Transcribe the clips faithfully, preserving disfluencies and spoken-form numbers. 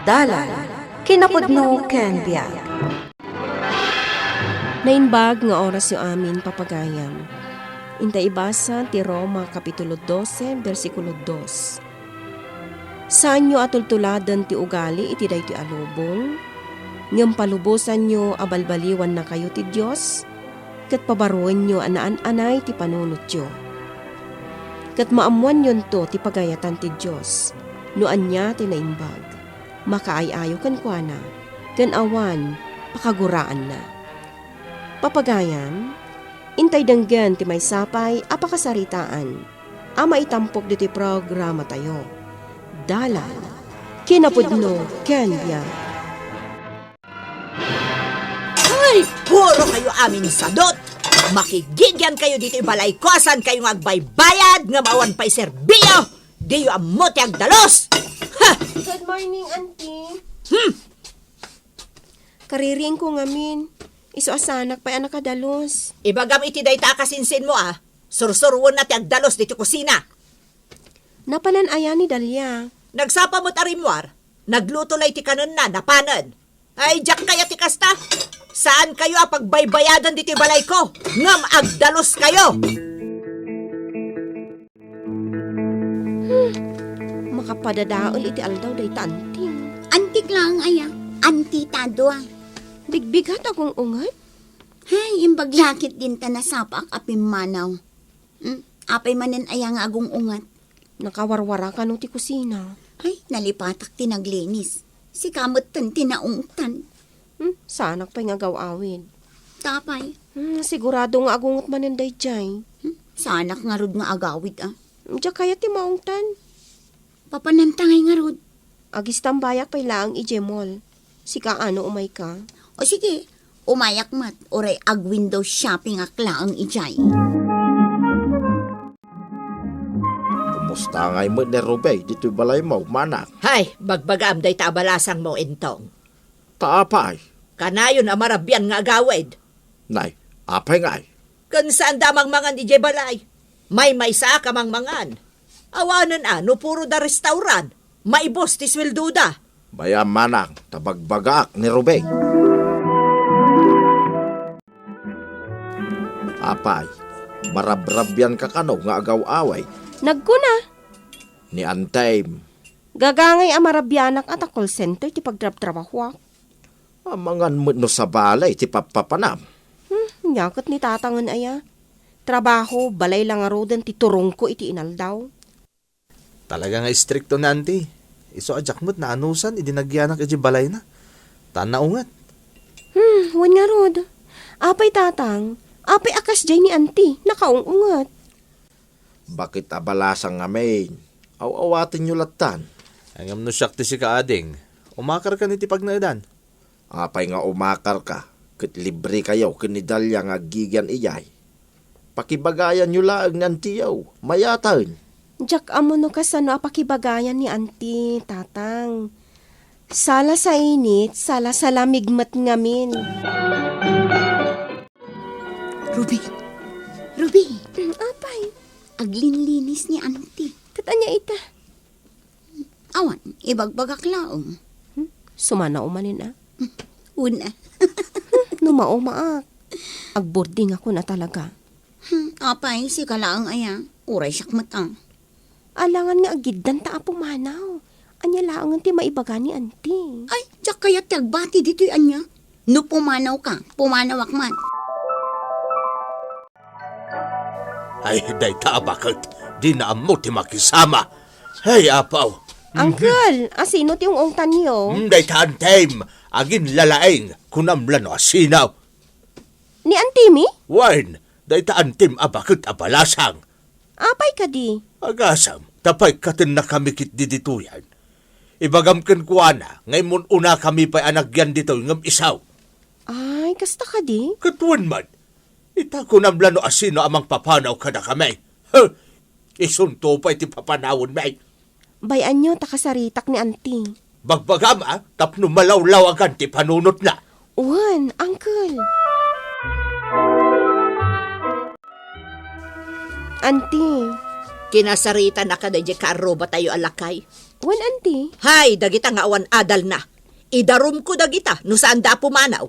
Dalan, kinapudno ken biag. Naimbag nga orasyo amin, papagayam. Inta ibasa ti Roma Kapitulo dose, bersikulo dos. Saanyo a tultuladen ti ugali iti daytoy a lubong, ngem palubosanyo a balbaliwannakayo ti Dios, ket pabaruenyo a naan-anay ti panunotyo. Ket maammoanyonto ti pagayatan ti Dios no ania ti naimbag, makaay-ayo kenkuana, ken awan pakaguraanna. Papagayam, intay denggen ti maysa pay a pakasaritaan a maitampok ditoy programatayo. Dalan, kinapudno, ken biag. Ay, puro kayo amin sadot! Makigigian kayo ditoy balay ko, saan kayo nga agbaybayad nga awan pay serbio? Diyo ammo ti agdalus! Ha! Good morning, Auntie. Hmm! Kaririingko ngamin. Isu a saanak pay a nakadalus. Ibagam iti dayta a kasinsinmo a, sursuroenna ti agdalus ditoy kusina. Napanan aya ni Dalia? Nagsapa met a rimmuar. Nagluto lay ti kanenna, napanen. Ay, diak kaya ti kasta. Saan kayo a pagbaybayadan ditoy balay ko, ngem agdalus kayo. Hmm, makapadadael iti aldaw dayta, Auntie. Antik laeng aya, Auntie ta dua. Bigbigat a gung-unget? Hay, imbag lakit dinta nasapaak a pimmanaw. Hmm, apay manen aya nga agung-unget? Nakawarwara kano ti kusina? Ay, nalipatak ti naglinis. Sika metten ti naungtan. Hmm, saanak pay nga agaw-awid. Tapay. Hmm, sigurado nga agunget manen daydiay. Hmm, saanak ngarud nga agawid, a. Diak kayat ti maungtan. Papananta ngay ngarud. Agistambayak pay laeng idiay mall. Sika ano, umayka? O sige, umayak met, uray ag-window shoppingak laeng idiay. Kumusta ngay met ni Rubey ditoy balaymo, manak? Hay, bagbagaam dayta a balasangmo, Entong. Ta apay? Kanayon a marabian nga agawid. Nay, apay ngay? Ken saanda a mangmangan idiay balay. Maymaysaak a mangmangan. Awanen a no puro da restaurant, maibus ti sueldoda. Bay-am, manak, ta bagbagaak ni Rubey. Apay, marabrabianka kano nga agaw-away? Nagkuna. Ni Antem. Gagangay a marabianak a ta call center ti pagtrabtrabahoak. Amangan met no sabali ti pappapanam. Hmm, nia ket ni Tatangen aya. Trabaho, balay la ngaruden ti turongko iti inaldaw. Talaga nga istrikto ni Auntie. Isu a diak met naanusan idi nagyanak idiay balayna. Ta naunget. Hmm, wen ngarud. Apay, Tatang? Apay a kasdiay ni Auntie? Nakaung-unget. Baket a balasang ngamin. Aw-awatenyo lattan. Ngem no siak ti sika, ading, umakarkan iti pagnaedan. Apay nga umakarka, ket librekayo ken ni Dalia nga aggigian idiay? Pakibagayanyo laeng ni Antiyo, mayaten. Diak ammo no kasano a pakibagayan ni Anti, Tatang. Sala sainit, sala salamig met ngamin. Ruby! Ruby! Mm, apay? Aglinlinis ni Anti. Ket ania ita? Awan, ibagbagak laeng. Hmm? Sumanaw manen a? Una. Hmm, no maumaak. Agburdingakon a talaga. Hmm, apay, sika laeng aya. Uray siak met a. Alangan nga agiddanta a pumanaw. Ania laengen ti maibaga ni Anti? Ay, diak kayat ti agbati ditoy ania. No pumanawka, pumanawak man. Ay, dayta a baket, dina ammo ti makisama. Ay, apaw. Uncle, asino ti ung-ungtanyo? Hmm, dayta Antem, aginlalaing, kunam la no asino. Ni Antimi? Wen, dayta Antim a baket a balasang. Apay kadi? Agasam, ta paikkatenna kami ketdi ditoyen. Ibagam kenkuana nga immun-una kami pay a nagyan ditoy ngem isaw. Ay, kasta kadi? Ket wen met. Ita kunam la no asino a mangpapanaw kadakami. Huh! Isunto pay ti papanawenmi. Bay-anyo ta kasaritak ni Anti. Bagbagam a, tapno malawlawagan ti panunotna. Wen, Uncle. Anti, Kinasaritan a kadaydiay kaarrubatayo a lakay. Wen, anti. Hay, dagita nga awan adalna. Idarumko dagita no saanda a pumanaw.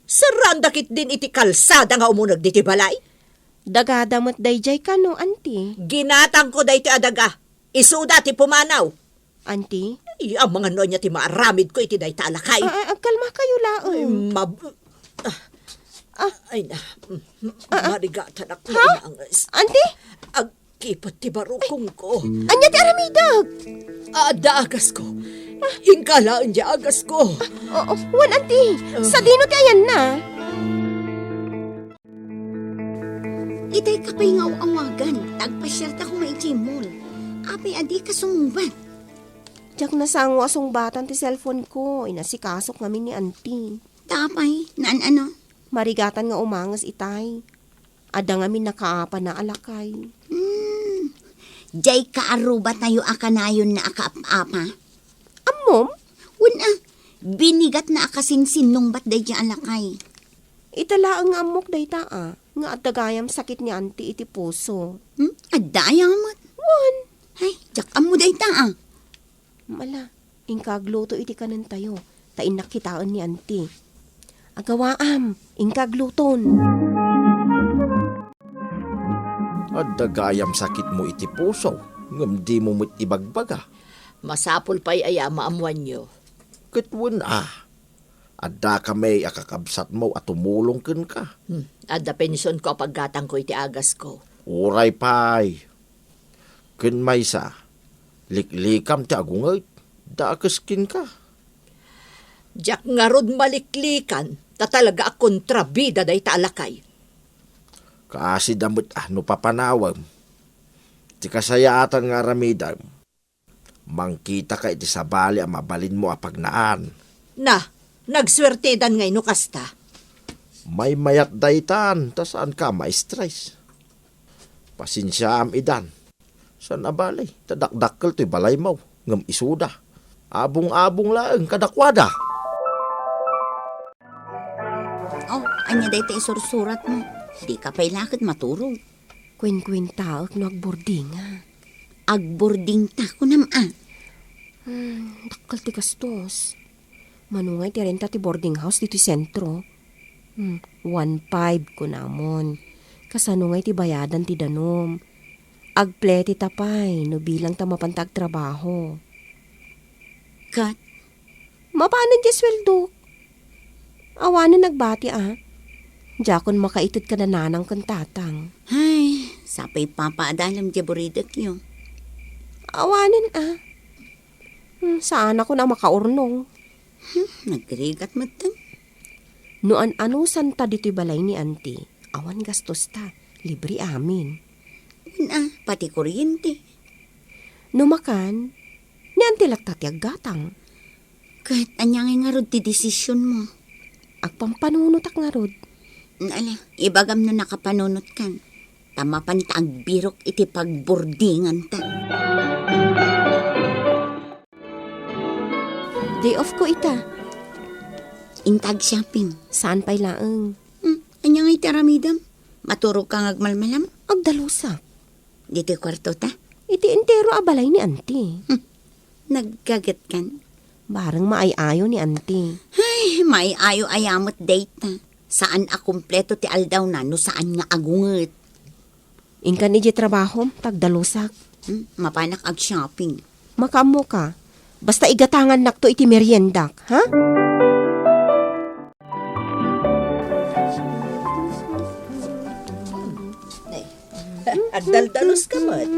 Serraanda ketdin iti kalsada nga umuneg diti balay. Dagada met daydiay kano, anti? Ginatangko daytoy a daga. Isuda ti pumanaw. Anti? Ay, amangan no ania ti maaramidko iti dayta a lakay. Ah, ah, agkalmakayo laeng. Ay, mab-, ah, ah, ay na. Ah, ah. Marigatan ako, ha? Umanges. Anti? Agkipet ti barukongko. Ania ti aramidek? Adda agasko. Inka laeng ti agasko. Ah, oo, wen, anti. Ah. Sadino ti ayanna? Itay ka pay nga aw-awagan, ta agpasiarta koma idiay mall. Apay a dika sumungbat? Diak nasango a sungbatan ti cellphone ko, inasikasok ngamin ni anti. Ta apay, naan-ano? Marigatan nga umanges itay. Adda ngamin nakaapana a lakay. Hmm. Diay kaarrubatayo a kanayonna a kaap-apa? Ammom? Wen a, binigatna a kasinsinnungbat daydiay a lakay. Ita laeng nga ammok dayta a, nga adda gayam sakit ni anti iti puso. Hmm? Adda aya met? Wen. Ay, diak ammo dayta a. Mala, inka agluto iti kanentayo, ta innak kitaen ni anti. Agawaam, inka agluton. Adda gayam sakitmo iti puso, ngem dimo met ibagbaga. Masapul pay aya a maammoanyo. Ket wen a, adda kami a kakabsatmo a tumulong kenka. Hmm, adda pensionko a paggatangko iti agasko. Uray pay. Ken maysa, liklikam ti agunget, dakes kenka. Diak ngarud maliklikan, ta talaga a kontrabida dayta a lakay. Kaasi da met a no papanawem. Ti kasayaatan nga aramidem, mangkitaka iti sabali a mabalinmo a pagnaan. Na, nagsuertedan ngay no kasta. Maymayat daytan, ta saanka a ma-stress. Pasensiaam idan. Saan a bali, ta dakdakkel toy balaymo, ngem isuda. Abung-abung laeng kadakuada. Oh, ania dayta isursuratmo? Dika pay la ket maturog. Kuenkuentaek no agbordingak. Agbordingta, kunam a? Hmm, dakkel ti gastos. Mano ngay ti renta ti boarding house ditoy sentro? Hmm, one five, kunamon. Kasano ngay ti bayadan ti danum? Agpletita pay no bilangta mapanta agtrabaho. Ket? Mapanen ti sueldok. Awanen agbati a. Diakon makaited kada nanang ken tatang. Ay, sapay papa a dalem ti buridekyo. Awanen a. Hmm, saanakon a makaurnong. Hmm, nagrigat metten. No an-anusanta ditoy balay ni anti, awan gastosta, libre amin. Wen a, pati kuryente. No makan, ni anti latta ti aggatang. Ket ania ngay ngarud ti desisionmo? Agpampanunotak ngarud. Ala, ibagam no nakapanunotkan. Ta mapanta agbirok iti pagbordinganta. Day off ko ita. Inta ag-shopping. Saan pay laeng? Hmm, ania ngay ti aramidem? Maturogka nga agmalmalam? Agdalusak. Ditoy kuartota? Iti entero a balay ni anti. Hmm, naggagetkan? Bareng maay-ayo ni anti. Ay, maay-ayo aya met dayta. Saan a kompleto ti aldawna no saan nga agunget. Inkan idiay trabahom, ta agdalusak. Hmm, mapanak ag-shopping. Makaammoka, basta igatangannakto iti meriendak, ha? Ay, agdaldalos ka met.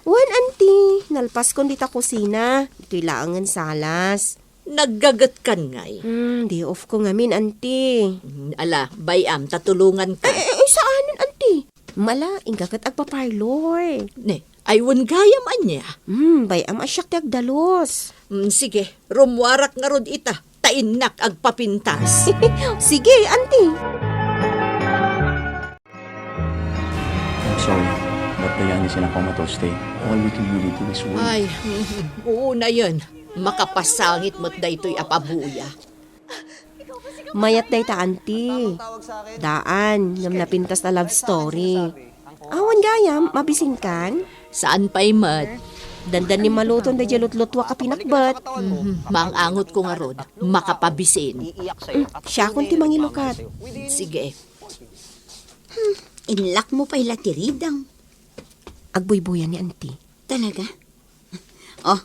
Wen, anti, nalpaskon dita kusina. Ditoy laengen salas. Naggagetkan ngay. Hmm, day off ko ngamin, anti. Hmm, ala, bay-am, ta tulonganka. Ay, ay, ay, saanen, anti? Mala, inka ket agpa-parlor. Ne, ay wen gayam ania? Hmm, bay-am a siak ti agdalus. Hmm, sige, rummuarak ngarud ita, ta innak agpapintas. Sige, anti. I'm sorry, but the young is in a comatose state. All we can really do is wait. Ay, mm, oo na yun. Makapasangit met daytoy a pabuya. Mayat dayta, anti. Daan, ngem napintas a love story. Awan gayam, mabisinkan? Saan pay met? Dandani maluton daydiay lutlutuak a pinakbet. Mhm. Maang-angotko ngarud. Makapabisin. Mm, siakon ti mangilukat. Sige. Hmm, inlakmo pay la ti ridaw. Agbuybuya ni Auntie. Talaga? Oh,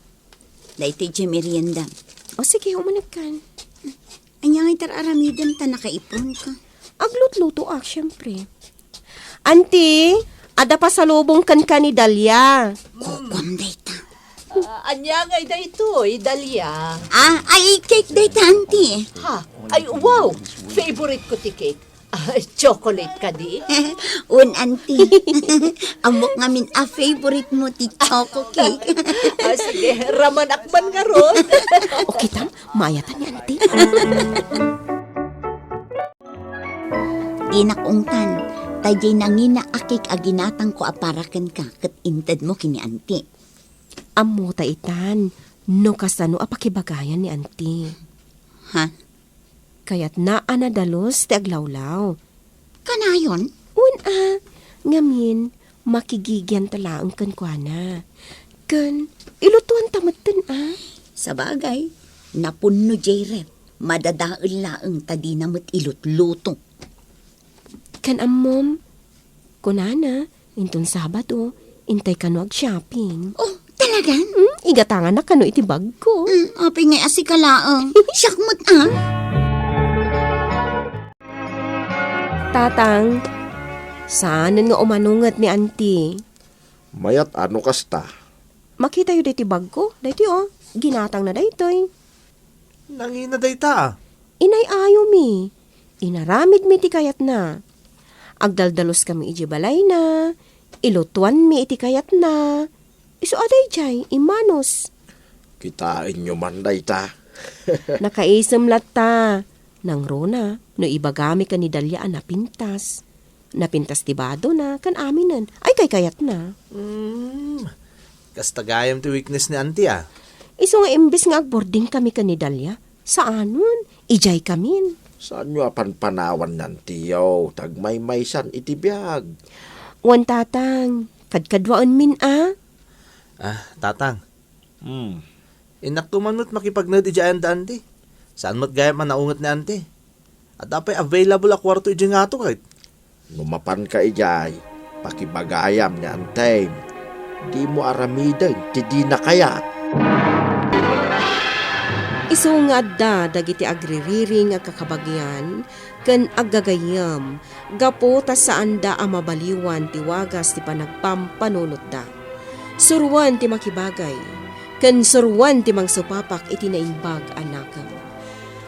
daytoy ti merienda. O sige, umanegkan. Ania ngay ti ar-aramidem ta nakaipronka? Aglutlutoak, siempre. Auntie, adda pasalubong kenka ni Dalia. Kukuam dayta. Ah, ania ngay daytoy, Dalia? Ah, ay, cake dayta, Auntie. Ha? Ay, wow! Favorite ko ti cake. Ah, chocolate kadi? Wen, Auntie. Ammok ngamin a favorite mo ti choco cake. Ah, sige, ramanak man ngarud. O kita, mayatan ni Auntie. Dinak ungtan, ta diay nangina a cake a ginatangko a para kenka ket intedmo ken ni Auntie. Ammota itan, no kasano a pakibagayan ni Auntie. Ha? Kayatna a nadalus ti aglawlaw. Kanayon? Wen a, ngamin, makigiganta laeng kenkuana. Ken, ilutuanta metten a. Sabagay, napunno diay ref, madadael laeng ta dina met ilutluto. Ken ammom, kunana, inton Sabado, intay kano ag-shopping. Oh, talagan? Hmm, igatanganak kano iti bagko. Hmm, apay ngay a sika laeng. Siak met a. Tatang, saanen nga umanunget ni Auntie. Mayat a no kasta. Makitayo daytoy bagko, daytoy, o, ginatangna daytoy. Nangina dayta a. Inay-ayomi, inaramidmi ti kayatna. Agdaldaluskami idiay balayna, ilutuanmi iti kayatna. Isu a daydiay, immanos. Kitaenyo man dayta. Nakaisem latta. Nangruna, no ibagami ken ni Dalia a napintas. Napintas ti badona, ken aminen. Ay, kaykayatna. Hmm. Kasta gayam ti weakness ni Auntie a. Isu nga imbes nga agbordingkami ken ni Dalia, saanen, idiaykamin. Saanyo a panpanawan ni Auntie yo, ta agmaymaysan iti biag. Wen, Tatang, kadkaduaenmin a. Ah, Tatang. Hmm. Innakto man met makipagned idiay ayan da Auntie. Saan met gayam a naunget ni Auntie. Adda pay available a kuarto idiay ngato ket. No mapanka idiay, pakibagayam ni Auntiem. Dimo aramiden ti dina kayat. Isu nga adda dagiti agririring a kakabagian ken aggagayyem gapu ta saanda a mabaliwan ti wagas ti panagpampanunotda. Suroen ti makibagay, ken suroen ti mangsupapak iti naimbag a nakem.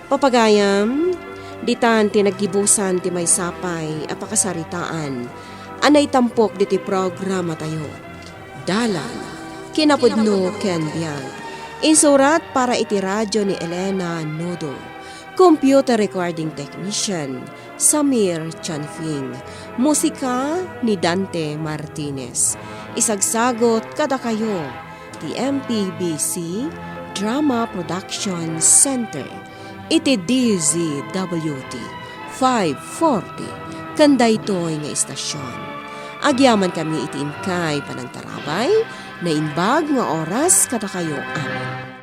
Papagayam, ditan ti naggibusan ti maysa pay a pakasaritaan a naitampok ditoy programatayo. Dalan, kinapudno ken biag. Insurat para iti radio ni Elena Nodo. Computer recording technician, Samir Chanfing. Musika ni Dante Martinez. Isagsagot kadakayo ti M P B C Drama Production Center iti D Z W T five forty ken daytoy nga istasyon. Agyamankami iti inkay panangtarabay, naimbag nga oras kadakayo amin.